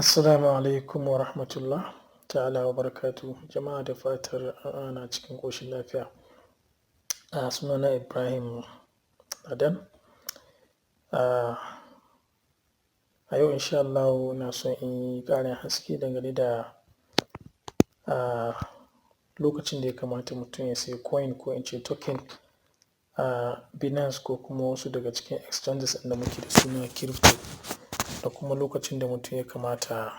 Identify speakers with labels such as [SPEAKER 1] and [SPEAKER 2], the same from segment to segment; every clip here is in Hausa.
[SPEAKER 1] Assalamu alaikum wa rahmatullah ta'ala wa barakatuhu. Jama'a, da fatar ana cikin ƙoshin lafiya. Sunana Ibrahim Ladan. A yau insha Allahu ina son in yi ƙarin haske dangane da lokacin da ya kamata mutum ya sayi coin, ko in ce token, a Binance ko kuma wasu daga cikin exchanges ɗin da muke da su na crypto, da kuma lokacin da mutum ya kamata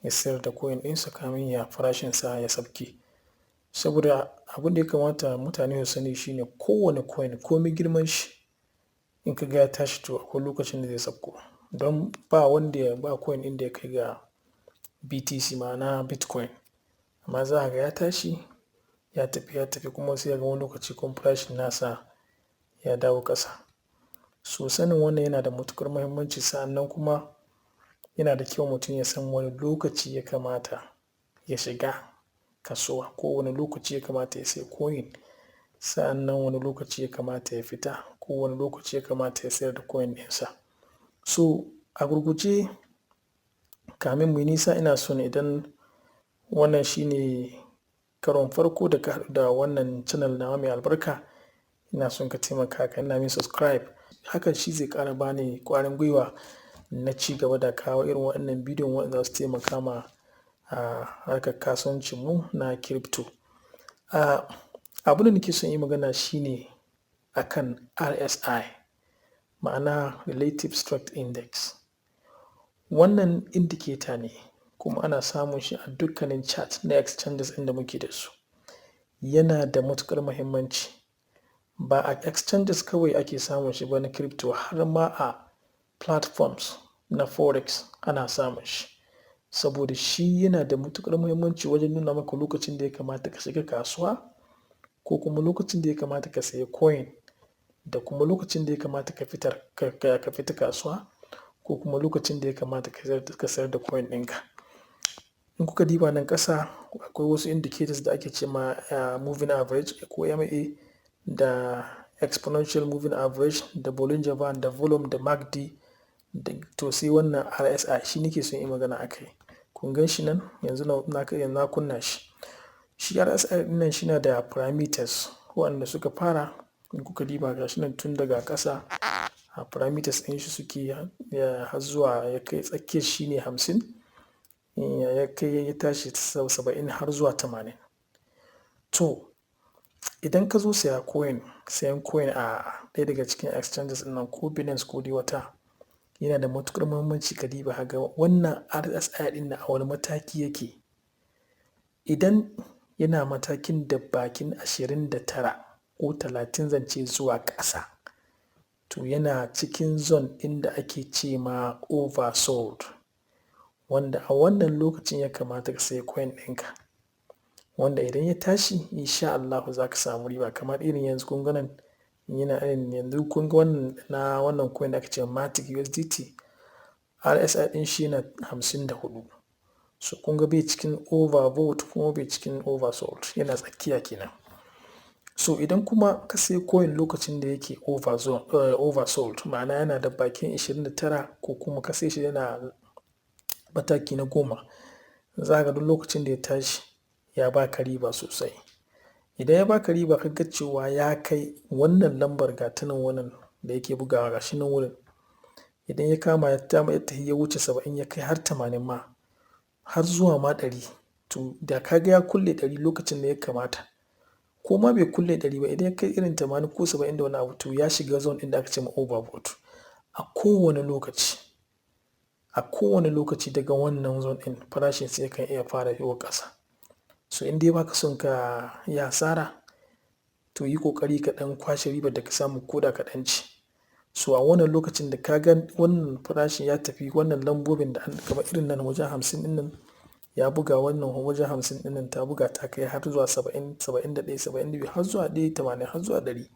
[SPEAKER 1] ya sayar da coin ɗinsa kamin ya farashinsa ya sauke. Saboda abin da ya kamata mutane su sani shi ne, kowane coin, komai girman shi, in ka ga ya tashi, to akwai lokacin da zai sauko. Don ba wanda ba coin ɗin da ya kai ga BTC, ma'ana Bitcoin, amma za ka ga ya tashi, ya tafi, ya tafi, kuma sai ka ga wani lokaci kuma farashin nasa ya dawo ƙasa. So sanin wannan yana da matuƙar muhimmanci. Sa'annan kuma yana da kyau mutum ya san wane lokaci ya kamata ya shiga kasuwa, ko wane lokaci ya kamata ya sayi coin, sa'annan wane lokaci ya kamata ya fita, ko wane lokaci ya kamata ya sayar da coin ɗinsa. So a gurguje, kamin mu yi nisa, ina son idan wannan shi ne karon farko da ka haɗu da wannan channel nawa mai albarka, ina son ka taimaka ka danna min subscribe. Hakan shi zai ƙara ba ni ƙwarin gwiwa na ci gaba da kawo irin waɗannan bidiyon waɗanda za su taimaka ma harkar kasuwancinmu na crypto. Abin da nake son in yi magana shi ne akan RSI, ma'ana Relative Strength Index. Wannan indicator ne, kuma ana samun shi a dukkanin chart na exchanges ɗin da muke da su. Yana da matuƙar muhimmanci. Ba a exchanges kawai ake samun shi ba na crypto, har ma a platforms na forex ana samun shi. Saboda shi yana da matuƙar muhimmanci wajen nuna maka lokacin da ya kamata ka shiga kasuwa, ko kuma lokacin da ya kamata ka sayi coin, da kuma lokacin da ya kamata ka fita kasuwa, ko kuma lokacin da ya kamata ka sayar da coin ɗinka. In kuka diba nan ƙasa, akwai wasu indicators da ake ce ma moving average ko MA, da exponential moving average, da Bollinger Band, da volume, da MACD, to sai wannan RSI, shi nake son in yi magana a kai. Kun gan shi nan yanzu na kunna shi. Shi RSI ɗin nan shi na da parameters waɗanda suka fara, in kuka diba ga shi nan, tun daga ƙasa parameters ɗin shi suke har zuwa ya kai tsakiyar, shi ne 50, ya kai ya tashi 70 har zuwa 80. To idan ka zo saya coin, sayan coin a ɗaya daga cikin exchanges ɗin nan, ko Binance ko dai wata, yana da matuƙar muhimmanci ka diba ka ga wannan RSI ɗin nan a wane mataki yake. Idan yana matakin da bakin 29 ko 30 zan ce zuwa ƙasa, to yana cikin zone ɗin da ake ce ma oversold, wanda a wannan lokacin ya kamata ka sayi coin ɗinka. Wanda idan ya tashi, insha Allahu za ka samu riba. Kamar irin yanzu, kun ga nan yana irin yanzu, kun ga wannan na wannan coin da ake ce ma Matic USDT, RSI ɗin shi yana 54. So kun ga bai cikin overbought kuma bai cikin oversold, yana tsakiya kenan. So idan kuma ka sayi coin lokacin da yake oversold, ma'ana yana da bakin 29, ko kuma ka saye shi yana mataki na 10, za ka ga duk lokacin da ya tashi ya baka riba sosai. Idan ya baka riba, ka ga cewa ya kai wannan lambar, ga ta nan, wannan da yake bugawa, ga shi nan wurin. Idan ya kama ya tafi, ya wuce 70, ya kai har 80 ma, har zuwa ma 100, to da ka ga ya kulle 100 lokacin da ya kamata, ko ma bai kulle 100 ba, idan ya kai irin 80 ko 70 da wani abu, to ya shiga zone ɗin da aka ce ma overbought. A kowane lokaci daga wannan zone ɗin farashin sa yakan iya fara yo ƙasa. So in dai baka son ka yi asara, to yi ƙoƙari ka ɗan kwashe ribar da ka samu, ko da kaɗan ce. So a wannan lokacin da ka ga wannan farashin ya tafi wannan lambobin da kamar irin nan wajen 50 ɗin nan ya buga, wannan wajen 50 ɗin nan ta buga ta kai har zuwa 70, 71, 72, har zuwa dai 80, har zuwa 100,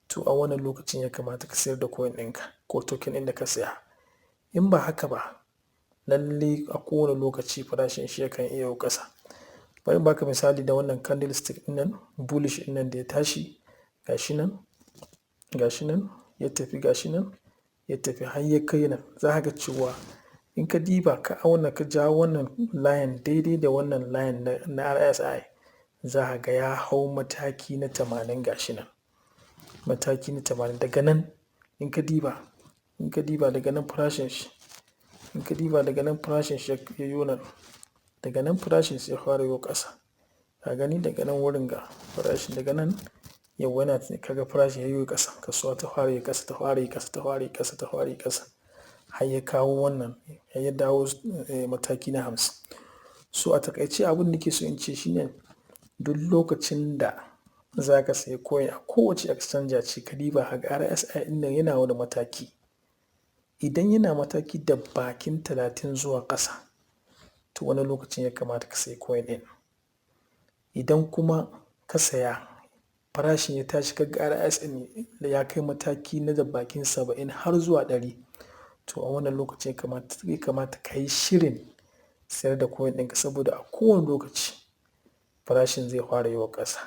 [SPEAKER 1] to a wannan lokacin ya kamata ka sayar da coin ɗinka ko token ɗin da ka saya. In ba haka ba, lallai a kowane lokaci farashin shi yakan iya yo ƙasa. Bari in baka misali da wannan candlestick ɗin nan, bullish ɗin nan da ya tashi, ga shi nan, ga shi nan ya tafi, ga shi nan ya tafi har ya kai nan. Za ka ga cewa In ka diba, ka auna, ka ja wannan line daidai da wannan line na RSI, za ka ga ya hau mataki na 80. Ga shi nan, mataki na 80. Daga nan in ka diba daga nan farashin shi, in ka diba daga nan farashin shi ya yo nan, daga nan farashin shi ya fara yo ƙasa. Ka gani, daga nan wurin ga farashin, daga nan, yauwa, yana kaga farashin ya yo ƙasa, kasuwa ta fara yi ƙasa, ta fara yi ƙasa, ta fara yi ƙasa, ta fara yi ƙasa, har ya kawo wannan, har ya dawo mataki na 50. So a taƙaice, abin da nake so in ce shine, duk lokacin da za ka sayi coin a kowace exchanger ce, ka diba ka ga RSI ɗin nan yana wani mataki. Idan yana mataki da bakin 30 zuwa ƙasa, to wani lokacin ya kamata ka sayi coin ɗin. Idan kuma ka saya, farashin ya tashi, ka ga RSI ya kai mataki na da bakin 70 har zuwa 100, to a wannan lokacin ya kamata ka yi shirin sayar da coin ɗinka, saboda a kowane lokaci farashin zai fara yiwa ƙasa.